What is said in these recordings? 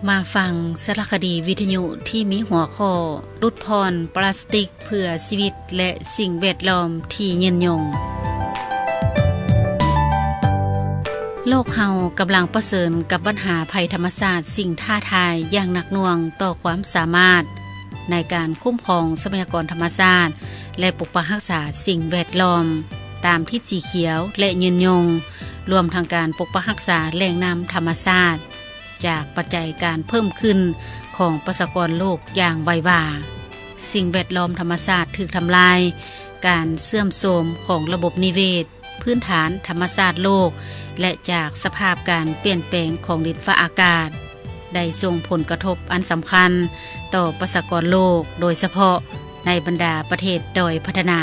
ມາຟັງສາລະຄະດີວິທະຍຸທີ່ມີຫົວຂໍ້ ຫຼຸດຜ່ອນປລາສຕິກເພື່ອຊີວິດ ແລະ ສິ່ງແວດລ້ອມທີ່ຍືນຍົງ. ໂລກເຮົາກຳລັງປະເຊີນກັບບັນຫາໄພທຳມະຊາດ ສິ່ງທ້າທາຍຢ່າງໜັກໜ່ວງຕໍ່ຄວາມສາມາດໃນການຄຸ້ມຄອງຊັບພະຍາກອນທຳມະຊາດ ແລະ ປົກປັກຮັກສາສິ່ງແວດລ້ອມຕາມທິດສີຂຽວ ແລະ ຍືນຍົງ, ລວມທັງການປົກປັກຮັກສາແຫຼ່ງນ້ຳທຳມະຊາດ ຈາກປັດໄຈການເພີ່ມຂຶ້ນຂອງປະຊາກອນໂລກຢ່າງໄວວາ. ສິ່ງແວດລ້ອມທຳມະຊາດຖືກທຳລາຍ, ການເສື່ອມໂຊມຂອງລະບົບນິເວດ, ພື້ນຖານທຳມະຊາດໂລກ ແລະ ຈາກສະພາບການປ່ຽນແປງຂອງດິນຟ້າອາກາດ ໄດ້ສົ່ງຜົນກະທົບອັນສຳຄັນຕໍ່ປະຊາກອນໂລກ, ໂດຍສະເພາະໃນບັນດາປະເທດດ້ອຍພັດທະນາ,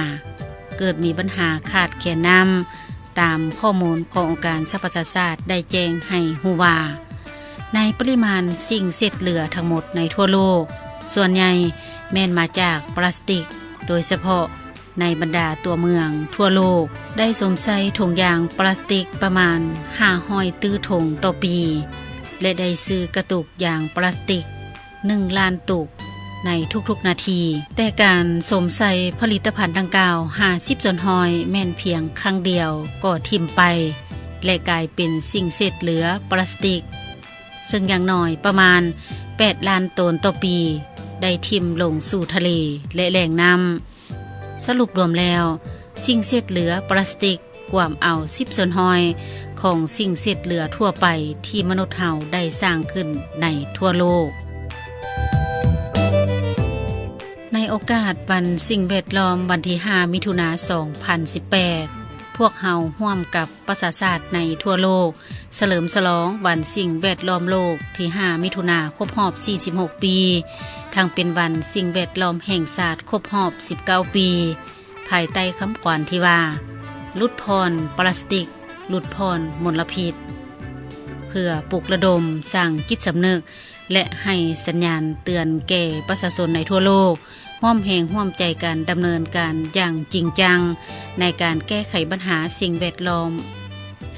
ເກີດມີບັນຫາຂາດແຄນນ້ຳ, ຕາມຂໍ້ມູນຂອງອົງການສະຫະປະຊາຊາດໄດ້ແຈ້ງໃຫ້ຮູ້ວ່າ ໃນປະລິມານສິ່ງເສດເຫຼືອທັງໝົດໃນທົ່ວໂລກ, ສ່ວນໃຫຍ່ແມ່ນມາຈາກປລາສຕິກ, ໂດຍສະເພາະໃນບັນດາຕົວເມືອງທົ່ວໂລກ ໄດ້ສວມໃສ່ຖົງຢາງປລາສຕິກປະມານຫ້າຮ້ອຍຕື້ຖົງຕໍ່ປີ ແລະ ໄດ້ຊື້ກະຕຸກຢາງປລາສຕິກ ໜຶ່ງລ້ານຕຸກໃນທຸກໆນາທີ, ແຕ່ການສວມໃສ່ຜະລິດຕະພັນດັ່ງກ່າວ ຫ້າສິບສ່ວນຮ້ອຍແມ່ນພຽງຄັ້ງດຽວກໍຖິ້ມໄປ ແລະ ກາຍເປັນສິ່ງເສດເຫຼືອປລາສຕິກ, ເຊິ່ງຢ່າງໜ້ອຍປະມານແປດລ້ານໂຕນຕໍ່ປີ ໄດ້ຖິ້ມລົງສູ່ທະເລ ແລະ ແຫຼ່ງນ້ຳ. ສະຫຼຸບລວມແລ້ວ, ສິ່ງເສດເຫຼືອປລາສຕິກກວມເອົາສິບສ່ວນຮ້ອຍຂອງສິ່ງເສດເຫຼືອທົ່ວໄປທີ່ມະນຸດເຮົາໄດ້ສ້າງຂຶ້ນໃນທົ່ວໂລກ. ໃນໂອກາດວັນສິ່ງແວດລ້ອມວັນທີຫ້າມິຖຸນາສອງພັນສິບແປດ, ພວກເຮົາຮ່ວມກັບປະຊາຊາດໃນທົ່ວໂລກ ສະເຫຼີມສະຫຼອງວັນສິ່ງແວດລ້ອມໂລກທີຫ້າມິຖຸນາຄົບຮອບສີ່ສິບຫົກປີ, ທັງເປັນວັນສິ່ງແວດລ້ອມແຫ່ງຊາດຄົບຮອບສິບເກົ້າປີ, ພາຍໃຕ້ຄຳຂວັນທີ່ວ່າ ຫຼຸດຜ່ອນປລາສຕິກ, ຫຼຸດຜ່ອນມົນລະພິດ, ເພື່ອປຸກລະດົມສ້າງຈິດສຳນຶກ ແລະ ໃຫ້ສັນຍານເຕືອນແກ່ປະຊາຊົນໃນທົ່ວໂລກ ຮ່ວມແຮງຮ່ວມໃຈກັນດຳເນີນການຢ່າງຈິງຈັງ ໃນການແກ້ໄຂບັນຫາສິ່ງແວດລ້ອມ.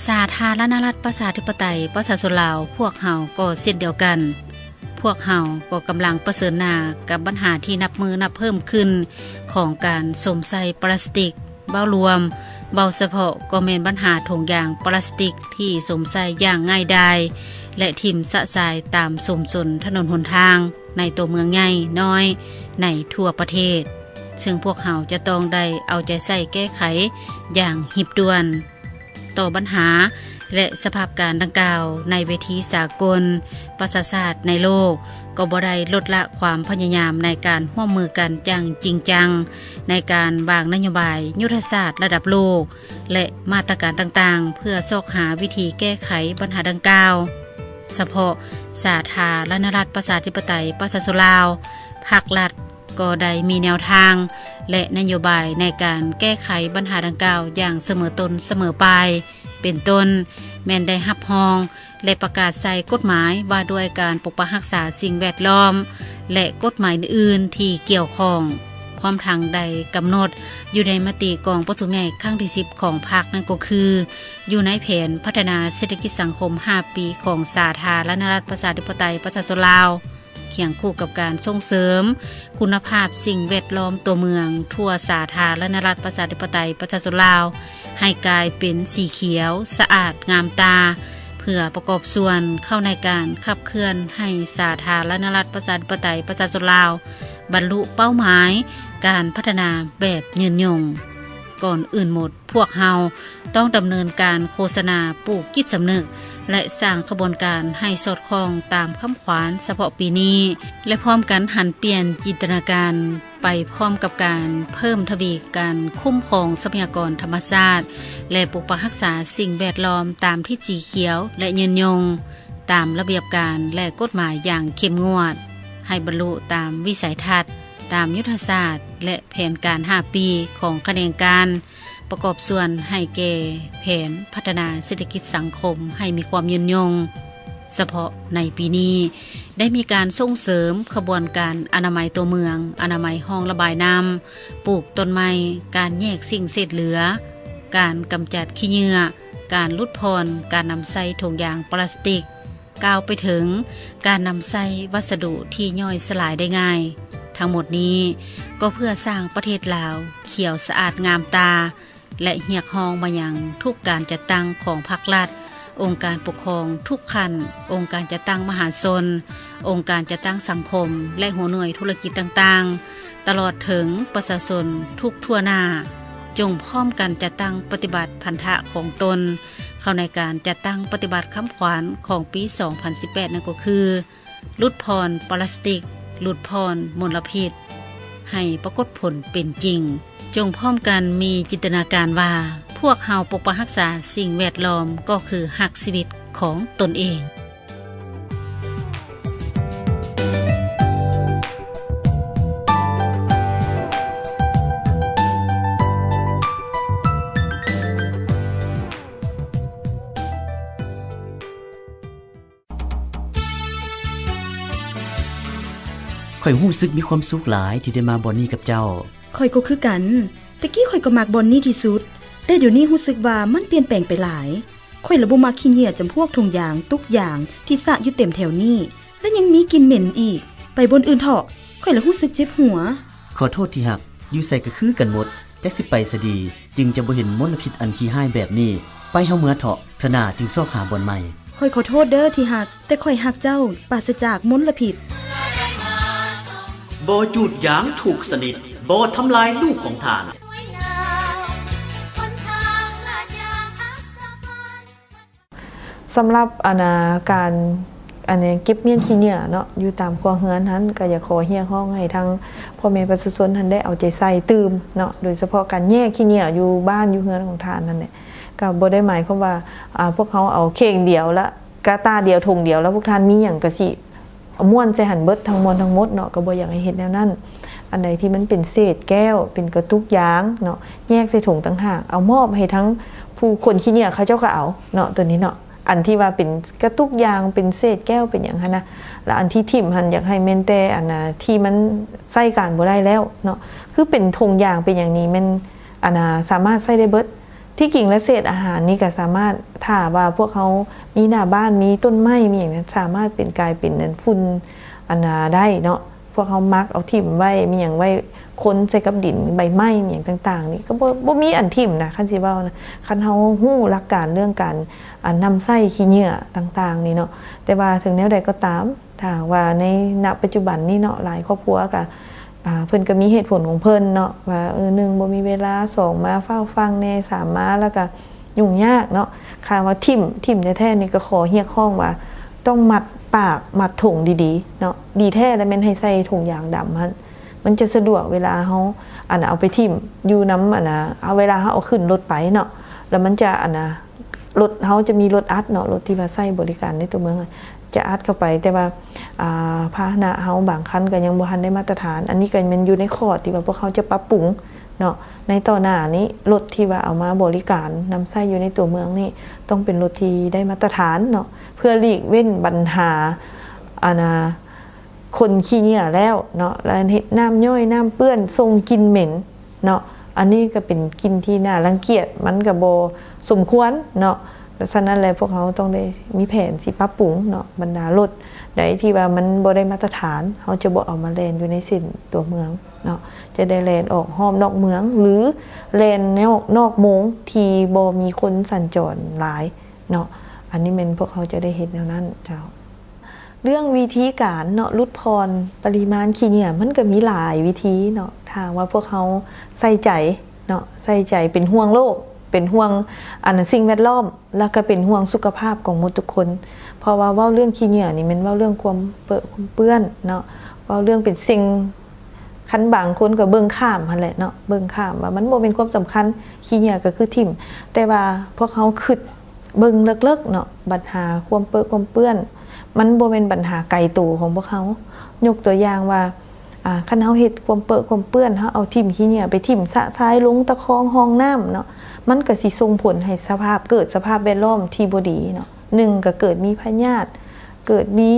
ສາທາລະນະລັດປະຊາທິປະໄຕປະຊາຊົນລາວ ພວກເຮົາກໍເຊັ່ນດຽວກັນ, ພວກເຮົາກໍກຳລັງປະເຊີນໜ້າກັບບັນຫາທີ່ນັບມື້ນັບເພີ່ມຂຶ້ນຂອງການສົມໃສ່ປລາສຕິກ. ເວົ້າລວມ, ເວົ້າສະເພາະກໍແມ່ນບັນຫາຖົງຢາງປລາສຕິກທີ່ສົມໃສ່ຢ່າງງ່າຍດາຍ ແລະ ຖິ້ມຊະຊາຍຕາມຊຸມຊົນ, ຖະໜົນຫົນທາງ, ໃນຕົວເມືອງໃຫຍ່ນ້ອຍໃນທົ່ວປະເທດ, ເຊິ່ງພວກເຮົາຈະຕ້ອງໄດ້ເອົາໃຈໃສ່ແກ້ໄຂຢ່າງຮີບດ່ວນ. ຕໍ່ບັນຫາ ແລະ ສະພາບການດັ່ງກ່າວໃນເວທີສາກົນ, ປະຊາຊາດໃນໂລກກໍບໍ່ໄດ້ລົດລະຄວາມພະຍາຍາມໃນການຮ່ວມມືກັນຢ່າງຈິງຈັງ ໃນການວາງນະໂຍບາຍຍຸດທະສາດລະດັບໂລກ ແລະ ມາດຕະການຕ່າງໆ ເພື່ອຊອກຫາວິທີແກ້ໄຂບັນຫາດັ່ງກ່າວ. ສະເພາະສາທາລະນະລັດປະຊາທິປະໄຕປະຊາຊົນລາວ, ພາກລັດ ກໍໄດ້ມີແນວທາງ ແລະ ນະໂຍບາຍໃນການແກ້ໄຂບັນຫາດັ່ງກ່າວຢ່າງສະເໝີຕົ້ນສະເໝີປາຍ, ເປັນຕົ້ນ ແມ່ນໄດ້ຮັບຮອງ ແລະ ປະກາດໃຊ້ກົດໝາຍວ່າດ້ວຍການປົກປັກຮັກສາສິ່ງແວດລ້ອມ ແລະ ກົດໝາຍອື່ນໆທີ່ກ່ຽວຂ້ອງ, ພ້ອມທັງໄດ້ກຳນົດຢູ່ໃນມະຕິກອງປະຊຸມໃຫຍ່ຄັ້ງທີສິບຂອງພັກ ນັ້ນກໍຄື ຢູ່ໃນແຜນພັດທະນາເສດຖະກິດສັງຄົມຫ້າປີຂອງສາທາລະນະລັດປະຊາທິປະໄຕປະຊາຊົນລາວ. ຄຽງຄູ່ກັບການສົ່ງເສີມຄຸນນະພາບສິ່ງແວດລ້ອມຕົວເມືອງທົ່ວສາທາລະນະລັດປະຊາທິປະໄຕປະຊາຊົນລາວ ໃຫ້ກາຍເປັນສີຂຽວ, ສະອາດ, ງາມຕາ, ເພື່ອປະກອບສ່ວນເຂົ້າໃນການຂັບເຄື່ອນໃຫ້ສາທາລະນະລັດປະຊາທິປະໄຕປະຊາຊົນລາວ ບັນລຸເປົ້າໝາຍການພັດທະນາແບບຍືນຍົງ. ກ່ອນອື່ນໝົດ, ພວກເຮົາຕ້ອງດຳເນີນການໂຄສະນາ, ປູກຈິດສຳນຶກ ແລະ ສ້າງຂະບວນການໃຫ້ສອດຄ່ອງຕາມຄຳຂວັນສະເພາະປີນີ້ ແລະ ພ້ອມກັນຫັນປ່ຽນຈິນຕະນາການໄປພ້ອມກັບການເພີ່ມທະວີການຄຸ້ມຄອງຊັບພະຍາກອນທຳມະຊາດ ແລະ ປົກປັກຮັກສາສິ່ງແວດລ້ອມຕາມທິດສີຂຽວ ແລະ ຍືນຍົງ ຕາມລະບຽບການ ແລະ ກົດໝາຍຢ່າງເຂັ້ມງວດ, ໃຫ້ບັນລຸຕາມວິໄສທັດ, ຕາມຍຸດທະສາດ ແລະ ແຜນການຫ້າປີຂອງຂະແໜງການ ປະກອບສ່ວນໃຫ້ແກ່ແຜນພັດທະນາເສດຖະກິດສັງຄົມໃຫ້ມີຄວາມຍືນຍົງ. ສະເພາະໃນປີນີ້ ໄດ້ມີການສົ່ງເສີມຂະບວນການອະນາໄມຕົວເມືອງ, ອະນາໄມຮ່ອງລະບາຍນ້ຳ, ປູກຕົ້ນໄມ້, ການແຍກສິ່ງເສດເຫຼືອ, ການກຳຈັດຂີ້ເຫຍື້ອ, ການຫຼຸດຜ່ອນການນຳໃຊ້ຖົງຢາງປລາສຕິກ, ກ່າວໄປເຖິງການນຳໃຊ້ວັດສະດຸທີ່ຍ່ອຍສະຫຼາຍໄດ້ງ່າຍ. ທັງໝົດນີ້ກໍເພື່ອສ້າງປະເທດລາວຂຽວສະອາດງາມຕາ ແລະ ຮຽກຮ້ອງມາຍັງທຸກການຈັດຕັ້ງຂອງພັກລັດ, ອົງການປົກຄອງທຸກຂັ້ນ, ອົງການຈັດຕັ້ງມະຫາຊົນ, ອົງການຈັດຕັ້ງສັງຄົມ ແລະ ຫົວໜ່ວຍທຸລະກິດຕ່າງໆ, ຕະຫຼອດເຖິງປະຊາຊົນທຸກທົ່ວໜ້າ, ຈົ່ງພ້ອມກັນຈັດຕັ້ງປະຕິບັດພັນທະຂອງຕົນ ເຂົ້າໃນການຈັດຕັ້ງປະຕິບັດຄຳຂວັນຂອງປີສອງພັນສິບແປດນັ້ນກໍຄື ຫຼຸດຜ່ອນປາລາສຕິກ, ຫຼຸດຜ່ອນມົນລະພິດ ໃຫ້ປາກົດຜົນເປັນຈິງ. ຈົ່ງພ້ອມກັນມີຈິນຕະນາການວ່າ ພວກເຮົາປົກປັກຮັກສາສິ່ງແວດລ້ອມກໍຄືຮັກຊີວິດຂອງຕົນເອງ. ຂ້ອຍຮູ້ສຶກມີຄວາມສຸກຫຼາຍທີ່ໄດ້ມາບ່ອນນີ້ກັບເຈົ້າ. ຂ້ອຍກໍຄືກັນ. ແຕ່ກີ້ຂ້ອຍກໍມັກບ່ອນນີ້ທີ່ສຸດ, ແຕ່ດຽວນີ້ຮູ້ສຶກວ່າມັນປ່ຽນແປງໄປຫຼາຍ. ຂ້ອຍລະບໍ່ມັກຂີ້ເຫຍື້ອຈຳພວກຖົງຢາງ, ຕຸກຢາງທີ່ສະຢູ່ເຕັມແຖວນີ້ ແລະ ຍັງມີກິ່ນເໝັນອີກ. ໄປບ່ອນອື່ນເຖາະ, ຂ້ອຍລະຮູ້ສຶກເຈັບຫົວ. ຂໍໂທດທີ່ຮັກ, ຢູ່ໃສກໍຄືກັນໝົດ, ຈັກຊິໄປສະດີ ຈຶ່ງຈະບໍ່ເຫັນມົນລະພິດອັນຂີ້ຮ້າຍແບບນີ້. ໄປ ເຮົາເມືອເຖາະ, ເທື່ອໜ້າຈຶ່ງຊອກຫາບ່ອນໃໝ່. ຂ້ອຍຂໍໂທດເດີ້ທີ່ຮັກ, ແຕ່ຂ້ອຍຮັກເຈົ້າ, ປາສະຈາກມົນລະພິດ. ບໍ່ຈູດຢາງທຸກຊະນິດ, ບໍ່ທຳລາຍລູກຂອງທ່ານ. ສຳລັບອັນນ່າ ການອັນນີ້ເກັບມ້ຽນຂີ້ເຫຍື້ອເນາະ ຢູ່ຕາມຄົວເຮືອນຫັ້ນ ກໍຢາກຂໍຮຽກຮ້ອງໃຫ້ທາງພໍ່ແມ່ປະຊາຊົນຫັ້ນໄດ້ເອົາໃຈໃສ່ຕື່ມເນາະ ໂດຍສະເພາະການແຍກຂີ້ເຫຍື້ອຢູ່ບ້ານຢູ່ເຮືອນຂອງທ່ານນັ້ນແຫຼະ ກໍບໍ່ໄດ້ໝາຍຄວາມວ່າ ອາ ພວກເຮົາເອົາເຂ່ງດຽວລະກະຕ່າດຽວຖົງດຽວ ແລ້ວພວກທ່ານມີຫຍັງກໍຊິ ມ້ວນໃສ່ຫັ້ນເບິດ ທັງມວນທັງໝົດເນາະ ກໍບໍ່ຢາກໃຫ້ເຮັດແນວນັ້ນ. ອັນໃດທີ່ມັນເປັນເສດແກ້ວ ເປັນກະຕຸກຢາງເນາະ ແຍກໃສ່ຖົງຕ່າງຫາກ ເອົາມອບໃຫ້ທັງຜູ້ຂົນຂີ້ເຫຍື້ອເຂົາເຈົ້າກໍເອົາເນາະ ໂຕນີ້ເນາະ ອັນທີ່ວ່າເປັນກະຕຸກຢາງ ເປັນເສດແກ້ວ ເປັນຫຍັງຫັ້ນນະ ແລ້ວອັນທີ່ຖິ້ມຫັ້ນ ຢາກໃຫ້ແມ່ນແຕ່ອັນນາ ທີ່ມັນໃຊ້ການບໍ່ໄດ້ແລ້ວເນາະ ຄືເປັນຖົງຢາງ ເປັນຫຍັງນີ້ແມ່ນ ອັນນາ ສາມາດໃຊ້ໄດ້ເບິດ. ທີ່ຈິງແລ້ວເສດອາຫານນີ້ກໍສາມາດ ຖ້າວ່າພວກເຮົາມີໜ້າບ້ານ ມີຕົ້ນໄມ້ ມີຫຍັງ ສາມາດເປັນ ກາຍເປັນອັນຝຸ່ນ ອັນນາ ໄດ້ເນາະ ພວກເຮົາໝັກເອົາຖິ້ມໄວ້ ມີຫຍັງໄວ້ຄົນໃສ່ກັບດິນ ໃບໄມ້ ມີຫຍັງຕ່າງໆ ນີ້ກໍບໍ່ ບໍ່ມີອັນຖິ້ມນະ ຄັນຊິເວົ້ານະ ຄັນເຮົາຮູ້ຫຼັກການເລື່ອງການ ອັນ ນຳໃຊ້ຂີ້ເຫຍື້ອຕ່າງໆ ນີ້ເນາະ ແຕ່ວ່າເຖິງແນວໃດກໍຕາມ ຖ້າຫາກວ່າໃນ ນະ ປັດຈຸບັນນີ້ເນາະ ຫຼາຍຄອບຄົວກະ ອ່າ ເພິ່ນກະມີເຫດຜົນຂອງເພິ່ນເນາະ ວ່າ ເອີ ໜຶ່ງ ບໍ່ມີເວລາ ສອງ ມາຟ້າວຟັ່ງແດ່ ສາມ ມາແລ້ວກະຫຍຸ້ງຍາກເນາະ ຄັນວ່າຖິ້ມ ຖິ້ມແທ້ໆ ນີ້ກະຂໍຮຽກຮ້ອງວ່າ ຕ້ອງມັດປາກ ມັດຖົງດີໆ ເນາະ ດີແທ້ລະແມ່ນໃຫ້ໃສ່ຖົງຢາງດຳຫັ້ນ ມັນຈະສະດວກເວລາເຮົາ ອັນ ເອົາໄປຖິ້ມຢູ່ນຳ ອັນນາ ເວລາເຮົາເອົາຂຶ້ນລົດໄປເນາະ ລະມັນຈະ ອັນນາ ລົດເຮົາຈະມີລົດອັດເນາະ ລົດທີ່ວ່າໃຊ້ບໍລິການໃນຕົວເມືອງ ຈະອັດເຂົ້າໄປ ແຕ່ວ່າ ອ່າ ພາຫະນະເຮົາບາງຄັນກໍຍັງບໍ່ທັນໄດ້ມາດຕະຖານ ອັນນີ້ກໍແມ່ນຢູ່ໃນຂໍ້ທີ່ວ່າພວກເຮົາຈະປັບປຸງເນາະ ໃນຕໍ່ໜ້ານີ້ ລົດທີ່ວ່າເອົາມາບໍລິການນຳໃຊ້ຢູ່ໃນຕົວເມືອງນີ້ ຕ້ອງເປັນລົດທີ່ໄດ້ມາດຕະຖານເນາະ ເພື່ອຫຼີກເວັ້ນບັນຫາ ອັນນາ ຂົນຂີ້ເຫຍື້ອແລ້ວເນາະ ແລ້ວເຮັດນ້ຳຍ້ອຍ ນ້ຳເປື້ອນ ສົ່ງກິ່ນເໝັນເນາະ ອັນນີ້ກໍເປັນກິ່ນທີ່ໜ້າລັງກຽດ ມັນກໍບໍ່ສົມຄວນເນາະ ສະນັ້ນແຫຼະ ພວກເຮົາຕ້ອງໄດ້ມີແຜນຊິປັບປຸງເນາະ ບັນດາລົດໃດທີ່ວ່າມັນບໍ່ໄດ້ມາດຕະຖານ ເຮົາຈະບໍ່ເອົາມາແລ່ນຢູ່ໃນເສັ້ນຕົວເມືອງເນາະ ຈະໄດ້ແລ່ນອອກຮອບນອກເມືອງ ຫຼື ແລ່ນນອກ ນອກໂມງທີ່ບໍ່ມີຄົນສັນຈອນຫຼາຍເນາະ ອັນນີ້ແມ່ນພວກເຮົາຈະໄດ້ເຮັດແນວນັ້ນເຈົ້າ. ເລື່ອງວິທີການເນາະ ຫຼຸດຜ່ອນປະລິມານຂີ້ເຫຍື້ອ ມັນກໍມີຫຼາຍວິທີເນາະ ຖ້າວ່າພວກເຮົາໃສ່ໃຈເນາະ ໃສ່ໃຈ ເປັນຫ່ວງໂລກ ເປັນຫ່ວງ ອັນ ສິ່ງແວດລ້ອມ ແລ້ວກໍເປັນຫ່ວງສຸຂະພາບຂອງໝົດທຸກຄົນ ເພາະວ່າເວົ້າເລື່ອງຂີ້ເຫຍື້ອນີ້ແມ່ນເວົ້າເລື່ອງຄວາມເປິຄວາມເປື້ອນເນາະ ເວົ້າເລື່ອງເປັນສິ່ງ ຄັນບາງຄົນກໍເບິ່ງຂ້າມຫັ້ນແຫຼະເນາະ ເບິ່ງຂ້າມວ່າມັນບໍ່ແມ່ນຄວາມສຳຄັນ ຂີ້ເຫຍື້ອກໍຄືຖິ້ມ ແຕ່ວ່າພວກເຮົາຄິດ ເບິ່ງເລິກໆເນາະ ບັນຫາຄວາມເປິຄວາມເປື້ອນ ມັນບໍ່ແມ່ນບັນຫາໄກໂຕຂອງພວກເຮົາ ຍົກຕົວຢ່າງວ່າ ອາ ຄັນເຮົາເຮັດຄວາມເປິຄວາມເປື້ອນ ເຮົາເອົາຖິ້ມຂີ້ເຫຍື້ອໄປຖິ້ມຊະຊາຍລົງຕະຄອງຮ່ອງນ້ຳເນາະ ມັນກໍຊິສົ່ງຜົນໃຫ້ສະພາບ ເກີດສະພາບແວດລ້ອມທີ່ບໍ່ດີເນາະ ໜຶ່ງກໍເກີດມີພະຍາດ ເກີດມີ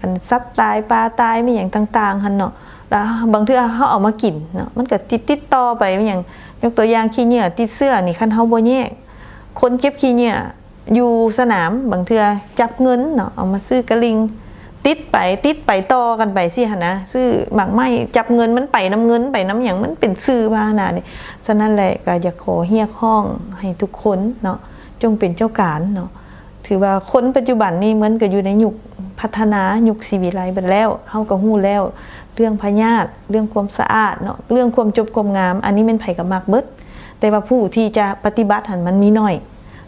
ອັນ ສັດຕາຍ ປາຕາຍ ມີຫຍັງຕ່າງໆຫັ້ນເນາະ ແລ້ວບາງເທື່ອເຮົາເອົາມາກິນເນາະ ມັນກໍຕິດ ຕິດຕໍ່ໄປ ມີຫຍັງ ຍົກຕົວຢ່າງ ຂີ້ເຫຍື້ອຕິດເຊື້ອນີ້ ຄັນເຮົາບໍ່ແຍກ ຄົນເກັບຂີ້ເຫຍື້ອ ຢູ່ສະໜາມ ບາງເທື່ອຈັບເງິນເນາະ ເອົາມາຊື້ກະລິ່ງ ຕິດໄປ ຕິດໄປ ຕໍ່ກັນໄປຊີ້ຫັ້ນນະ ຊື້ໝາກໄມ້ ຈັບເງິນ ມັນໄປນຳເງິນ ໄປນຳຫຍັງ ມັນເປັນສື່ພາຫະນະນີ້. ສະນັ້ນແຫຼະ ກໍຢາກຂໍຮຽກຮ້ອງໃຫ້ທຸກຄົນເນາະ ຈົ່ງເປັນເຈົ້າການເນາະ. ຖືວ່າຄົນປັດຈຸບັນນີ້ມັນກໍຢູ່ໃນຍຸກພັດທະນາ ຍຸກສີວິໄລເບິດແລ້ວ. ເຮົາກໍຮູ້ແລ້ວ ເລື່ອງພະຍາດ ເລື່ອງຄວາມສະອາດເນາະ ເລື່ອງຄວາມຈົບຄວາມງາມ ອັນນີ້ແມ່ນໃຜກໍມັກເບິດ ແຕ່ວ່າຜູ້ທີ່ຈະປະຕິບັດຫັ້ນມັນມີໜ້ອຍ.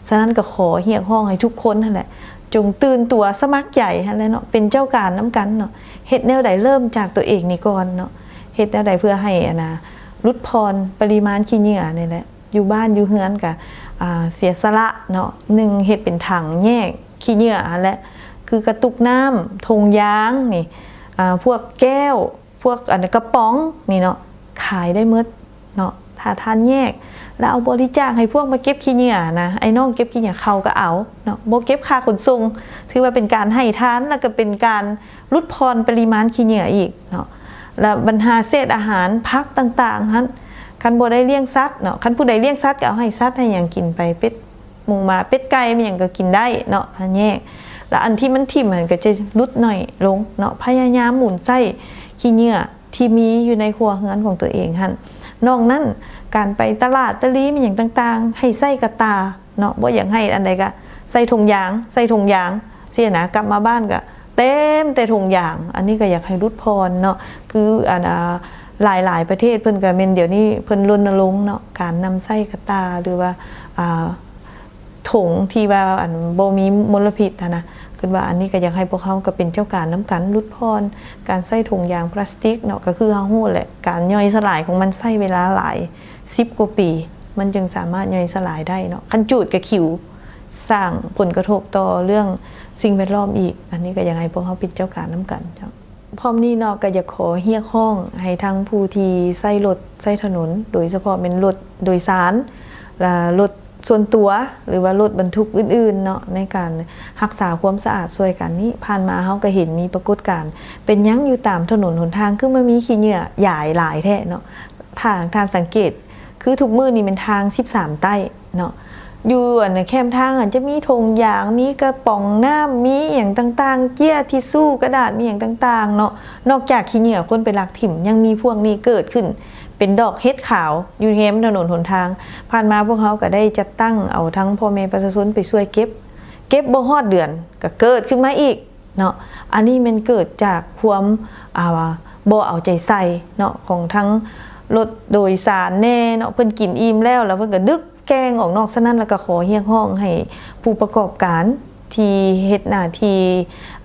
ສະນັ້ນກໍຂໍຮຽກຮ້ອງໃຫ້ທຸກຄົນຫັ້ນແຫຼະ ຈົ່ງຕື່ນຕົວສະໝັກໃຈຫັ້ນແຫຼະເນາະ ເປັນເຈົ້າການນຳກັນເນາະ. ເຮັດແນວໃດເລີ່ມຈາກຕົວເອງນີ້ກ່ອນເນາະ ເຮັດແນວໃດເພື່ອໃຫ້ອັນນາ ຫຼຸດຜ່ອນປະລິມານຂີ້ເຫຍື້ອນີ້ແຫຼະ. ຢູ່ບ້ານຢູ່ເຮືອນກະ ອ່າ ເສຍສະຫຼະເນາະ ໜຶ່ງ ເຮັດເປັນຖັງແຍກຂີ້ເຫຍື້ອຫັ້ນແຫຼະ ຄືກະຕຸກນ້ຳ ຖົງຢາງນີ້ ອ່າ ພວກແກ້ວ ພວກອັນກະປ໋ອງນີ້ເນາະ ຂາຍໄດ້ໝົດເນາະ ຖ້າທ່ານແຍກ ແລ້ວເອົາບໍລິຈາກໃຫ້ພວກມາເກັບຂີ້ເຫຍື້ອນະ ໄອ້ນ້ອງເກັບຂີ້ເຫຍື້ອເຂົາກໍເອົາເນາະ ບໍ່ເກັບຄ່າຂົນສົ່ງ ຖືວ່າເປັນການໃຫ້ທານ ແລ້ວກໍເປັນການຫຼຸດຜ່ອນປະລິມານຂີ້ເຫຍື້ອອີກເນາະ. ແລ້ວບັນຫາເສດອາຫານ ຜັກຕ່າງໆຫັ້ນ ຄັນບໍ່ໄດ້ລ້ຽງສັດເນາະ ຄັນຜູ້ໃດລ້ຽງສັດກໍເອົາໃຫ້ສັດໃຫ້ຫຍັງກິນໄປ ເປັດ ໝູໝາ ເປັດໄກ່ ແມ່ນຫຍັງກໍກິນໄດ້ເນາະ ຫາແຍກ ແລ້ວອັນທີ່ມັນຖິ້ມຫັ້ນກໍຈະຫຼຸດໜ້ອຍລົງເນາະ. ພະຍາຍາມໝູນໃຊ້ຂີ້ເຫຍື້ອທີ່ມີຢູ່ໃນຄົວເຮືອນຂອງຕົວເອງຫັ້ນ. ນອກນັ້ນ ການໄປຕະຫຼາດຕະຫຼີ ແມ່ນຫຍັງຕ່າງໆ ໃຫ້ໃຊ້ກະຕ່າເນາະ ບໍ່ຢາກໃຫ້ອັນໃດກໍໃສ່ຖົງຢາງ ໃສ່ຖົງຢາງ ຊີ້ນະ ກັບມາບ້ານກໍເຕັມແຕ່ຖົງຢາງ. ອັນນີ້ກໍຢາກໃຫ້ຫຼຸດຜ່ອນເນາະ ຄືອັນ ອ່າ ຫຼາຍໆປະເທດເພິ່ນກໍແມ່ນ ດຽວນີ້ເພິ່ນລົນນະລົງເນາະ ການນຳໃຊ້ກະຕ່າ ຫຼືວ່າ ອ່າ ຖົງທີ່ວ່າ ອັນ ບໍ່ມີມົນລະພິດຫັ້ນນະ. ຄິດວ່າອັນນີ້ກໍຢາກໃຫ້ພວກເຮົາກໍເປັນເຈົ້າການນຳກັນ ຫຼຸດຜ່ອນການໃຊ້ຖົງຢາງພລາສຕິກເນາະ ກໍຄືເຮົາຮູ້ແຫຼະ ການຍ່ອຍສະຫຼາຍຂອງມັນໃຊ້ເວລາຫຼາຍສິບກວ່າປີ ມັນຈຶ່ງສາມາດຍ່ອຍສະຫຼາຍໄດ້ເນາະ. ຄັນຈູດກໍຂິວ ສ້າງຜົນກະທົບຕໍ່ເລື່ອງສິ່ງແວດລ້ອມອີກ. ອັນນີ້ກໍຢາກໃຫ້ພວກເຮົາເປັນເຈົ້າການນຳກັນເຈົ້າ. ພ້ອມນີ້ເນາະ ກໍຢາກຂໍຮຽກຮ້ອງໃຫ້ທັງຜູ້ທີ່ໃຊ້ລົດໃຊ້ຖະໜົນ ໂດຍສະເພາະແມ່ນລົດໂດຍສານ ແລະ ລົດສ່ວນຕົວ ຫຼືວ່າລົດບັນທຸກອື່ນໆເນາະ ໃນການຮັກສາຄວາມສະອາດຊ່ວຍກັນນີ້. ຜ່ານມາເຮົາກໍເຫັນມີປາກົດການ ເປັນຫຍັງຢູ່ຕາມຖະໜົນຫົນທາງຄືມາມີຂີ້ເຫຍື້ອຢາຍຫຼາຍແທ້ເນາະ. ຖ້າທ່ານສັງເກດ ຄືທຸກມື້ນີ້ແມ່ນທາງສິບສາມໃຕ້ເນາະ ຢູ່ອັນແຄມທາງຫັ້ນຈະມີຖົງຢາງ ມີກະປ໋ອງນ້ຳ ມີຫຍັງຕ່າງໆ ເຈ້ຍ ທິຊຊູ່ ກະດາດ ມີຫຍັງຕ່າງໆເນາະ. ນອກຈາກຂີ້ເຫຍື້ອຄົນໄປລັກຖິ້ມ ຍັງມີພວກນີ້ເກີດຂຶ້ນເປັນດອກເຫັດຂາວຢູ່ແຄມຖະໜົນຫົນທາງ. ຜ່ານມາພວກເຮົາກໍໄດ້ຈັດຕັ້ງເອົາທັງພໍ່ແມ່ປະຊາຊົນໄປຊ່ວຍເກັບ ເກັບບໍ່ຮອດເດືອນກໍເກີດຂຶ້ນມາອີກ ເນາະ. ອັນນີ້ແມ່ນເກີດຈາກຄວາມ ອ່າ ບໍ່ເອົາໃຈໃສ່ເນາະ ຂອງທັງລົດໂດຍສານແດ່ເນາະ ເພິ່ນກິນອີ່ມແລ້ວ ແລ້ວເພິ່ນກໍດຶກແກ່ງອອກນອກ. ສະນັ້ນ ແລ້ວກໍຂໍຮຽກຮ້ອງໃຫ້ຜູ້ປະກອບການທີ່ເຮັດໜ້າທີ່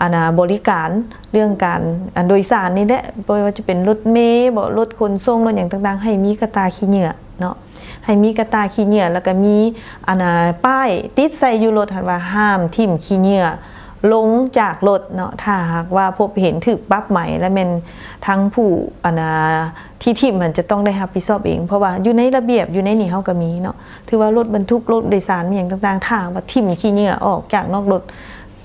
ອັນນ່າ ບໍລິການເລື່ອງການ ອັນ ໂດຍສານນີ້ແຫຼະ ບໍ່ວ່າຈະເປັນລົດເມບໍ ລົດຂົນສົ່ງ ລົດຫຍັງຕ່າງໆ ໃຫ້ມີກະຕ່າຂີ້ເຫຍື້ອເນາະ. ໃຫ້ມີກະຕ່າຂີ້ເຫຍື້ອ ແລ້ວກໍມີ ອັນນ່າ ປ້າຍຕິດໃສ່ຢູ່ລົດຫັ້ນວ່າ ຫ້າມຖິ້ມຂີ້ເຫຍື້ອລົງຈາກລົດເນາະ. ຖ້າຫາກວ່າພົບເຫັນ ຖືກປັບໃໝ ແລະ ແມ່ນທັງຜູ້ ອັນນ່າ ທີ່ຖິ້ມຫັ້ນຈະຕ້ອງໄດ້ຮັບຜິດຊອບເອງ ເພາະວ່າຢູ່ໃນລະບຽບ ຢູ່ໃນນີ້ເຮົາກໍມີເນາະ ຖືວ່າລົດບັນທຸກ ລົດໂດຍສານ ມີຫຍັງຕ່າງໆ ຖ້າຫາກວ່າຖິ້ມຂີ້ເຫຍື້ອອອກຈາກນອກລົດ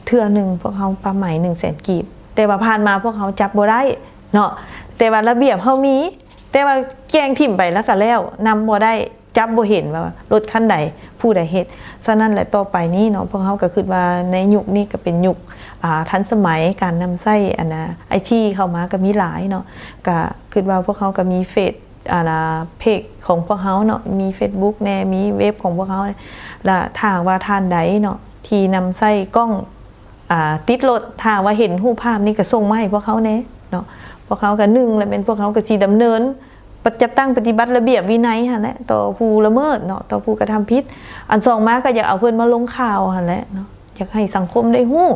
ເທື່ອໜຶ່ງ ພວກເຮົາປັບໃໝໜຶ່ງແສນກີບ. ແຕ່ວ່າຜ່ານມາພວກເຮົາຈັບບໍ່ໄດ້ເນາະ ແຕ່ວ່າລະບຽບເຮົາມີ ແຕ່ວ່າແກ່ງຖິ້ມໄປແລ້ວກໍແລ້ວ ນຳບໍ່ໄດ້ ຈັບບໍ່ເຫັນວ່າລົດຄັນໃດ ຜູ້ໃດເຮັດ. ສະນັ້ນແຫຼະ ຕໍ່ໄປນີ້ເນາະ ພວກເຮົາກໍຄິດວ່າໃນຍຸກນີ້ກໍເປັນຍຸກ ອ່າ ທັນສະໄໝ ການນຳໃຊ້ ອັນນ່າ ໄອທີ ເຂົ້າມາກໍມີຫຼາຍເນາະ. ກໍຄິດວ່າພວກເຮົາກໍມີເຟສ ອັນນ່າ ເພຈຂອງພວກເຮົາເນາະ ມີເຟສບຸກແດ່ ມີເວັບຂອງພວກເຮົາ ແລະ ຖ້າຫາກວ່າທ່ານໃດເນາະ ທີ່ນຳໃຊ້ກ້ອງ ອ່າ ຕິດລົດ ຖ້າວ່າເຫັນຮູບພາບນີ້ກໍສົ່ງມາໃຫ້ພວກເຮົາແດ່ເນາະ. ພວກເຮົາກໍ ໜຶ່ງ ລະແມ່ນພວກເຮົາກໍຊິດຳເນີນ ປະ ຈັດຕັ້ງປະຕິບັດລະບຽບວິໄນຫັ້ນແຫຼະ ຕໍ່ຜູ້ລະເມີດເນາະ ຕໍ່ຜູ້ກະທຳຜິດ. ອັນສອງມາກໍຢາກເອົາເພິ່ນມາລົງຂ່າວຫັ້ນແຫຼະເນາະ ຢາກໃຫ້ສັງຄົມໄດ້ຮູ້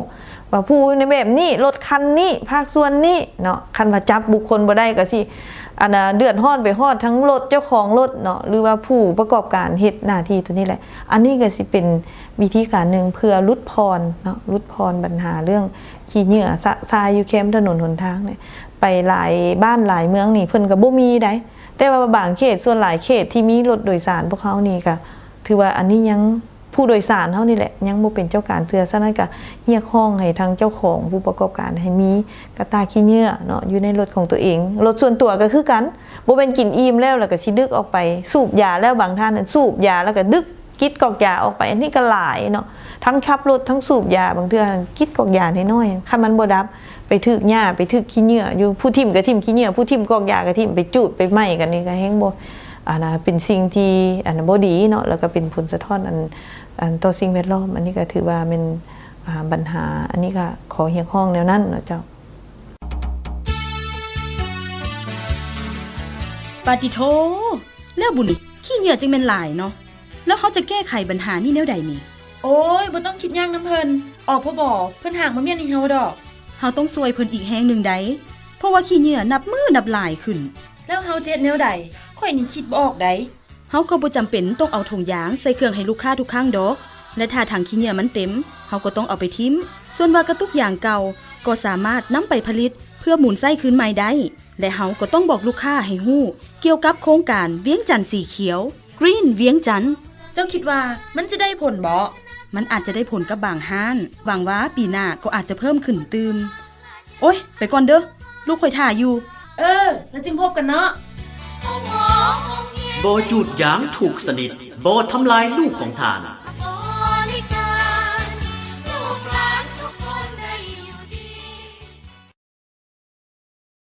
ວ່າຜູ້ໃນແບບນີ້ ລົດຄັນນີ້ ພາກສ່ວນນີ້ເນາະ ຄັນວ່າຈັບບຸກຄົນບໍ່ໄດ້ກໍຊິ ອັນນ່າ ເດືອດຮ້ອນໄປຮອດທັງລົດ ເຈົ້າຂອງລົດເນາະ ຫຼືວ່າຜູ້ປະກອບການເຮັດໜ້າທີ່ຕົວນີ້ແຫຼະ. ອັນນີ້ກໍຊິເປັນ ວິທີການໜຶ່ງເພື່ອຫຼຸດຜ່ອນເນາະ ຫຼຸດຜ່ອນບັນຫາເລື່ອງຂີ້ເຫຍື້ອຊະຊາຍຢູ່ແຄມຖະໜົນຫົນທາງນີ້ ໄປຫຼາຍບ້ານຫຼາຍເມືອງນີ້ເພິ່ນກໍບໍ່ມີໃດ ແຕ່ວ່າບາງເຂດ ສ່ວນຫຼາຍເຂດທີ່ມີລົດໂດຍສານພວກເຮົານີ້ກໍຖືວ່າອັນນີ້ຍັງ ຜູ້ໂດຍສານເຮົານີ້ແຫຼະ ຍັງບໍ່ເປັນເຈົ້າການເທື່ອ. ສະນັ້ນກໍຮຽກຮ້ອງໃຫ້ທາງເຈົ້າຂອງຜູ້ປະກອບການໃຫ້ມີກະຕ່າຂີ້ເຫຍື້ອເນາະ ຢູ່ໃນລົດຂອງຕົວເອງ. ລົດສ່ວນຕົວກໍຄືກັນ ບໍ່ແມ່ນກິນອີ່ມແລ້ວ ແລ້ວກໍຊິດຶກອອກໄປ ສູບຢາແລ້ວ ບາງທ່ານນັ້ນສູບຢາແລ້ວກໍດຶກ ກິດກອກຢາອອກໄປ ອັນນີ້ກໍຫຼາຍເນາະ. ທັງຂັບລົດ ທັງສູບຢາ ບາງເທື່ອຫັ້ນກິດກອກຢານ້ອຍໆ ຄັນມັນບໍ່ດັບ ໄປຖືກຫຍ້າ ໄປຖືກຂີ້ເຫຍື້ອຢູ່ ຜູ້ຖິ້ມກໍຖິ້ມຂີ້ເຫຍື້ອ ຜູ້ຖິ້ມກອກຢາກໍຖິ້ມ ໄປຈູດໄປໄໝ້ກັນນີ້ກໍແຮ່ງບໍ່ ອັນນ່າ ເປັນສິ່ງທີ່ ອັນນ່າ ບໍ່ດີເນາະ ແລ້ວກໍເປັນຜົນສະທ້ອນ ອັນ ອັນຕໍ່ສິ່ງແວດລ້ອມ ອັນນີ້ກໍຖືວ່າແມ່ນ ອ່າ ບັນຫາ ອັນນີ້ກໍຂໍຮຽກຮ້ອງແນວນັ້ນເນາະເຈົ້າ. ປາຕິໂທ! ແລ້ວບຸນ ຂີ້ເຫຍື້ອຈັ່ງແມ່ນຫຼາຍເນາະ ແລ້ວເຮົາຈະແກ້ໄຂບັນຫານີ້ແນວໃດນີ້? ໂອ້ຍ ບໍ່ຕ້ອງຄິດຍາກນຳເພິ່ນ ອພບ ເພິ່ນຫາມາມ້ຽນໃຫ້ເຮົາດອກ. ເຮົາຕ້ອງຊ່ວຍເພິ່ນອີກແຮງໜຶ່ງໃດ໋ ເພາະວ່າຂີ້ເຫຍື້ອນັບມື້ນັບຫຼາຍຂຶ້ນ. ແລ້ວເຮົາຈະເຮັດແນວໃດ? ຂ້ອຍນີ້ຄິດບໍ່ອອກໃດ໋. ເຮົາກໍບໍ່ຈຳເປັນຕ້ອງເອົາຖົງຢາງໃສ່ເຄື່ອງໃຫ້ລູກຄ້າທຸກຄັ້ງດອກ ແລະ ຖ້າຖັງຂີ້ເຫຍື້ອມັນເຕັມ ເຮົາກໍຕ້ອງເອົາໄປຖິ້ມ. ສ່ວນວ່າກະຕຸກຢາງເກົ່າ ກໍສາມາດນຳໄປຜະລິດເພື່ອໝູນໃຊ້ຄືນໃໝ່ໄດ້ ແລະ ເຮົາກໍຕ້ອງບອກລູກຄ້າໃຫ້ຮູ້ກ່ຽວກັບໂຄງການວຽງຈັນສີຂຽວ Green ວຽງຈັນ. ເຈົ້າຄິດວ່າມັນຈະໄດ້ຜົນບໍ? ມັນອາດຈະໄດ້ຜົນກັບບາງຮ້ານ. ຫວັງວ່າປີໜ້າກໍອາດຈະເພີ່ມຂຶ້ນຕື່ມ. ໂອ້ຍ ໄປກ່ອນເດີ້ ລູກຂ້ອຍຖ້າຢູ່. ເອີ ແລ້ວຈຶ່ງພົບກັນເນາະ. ບໍ່ຈູດຢາງທຸກຊະນິດ ບໍ່ທຳລາຍລູກຂອງທ່ານ.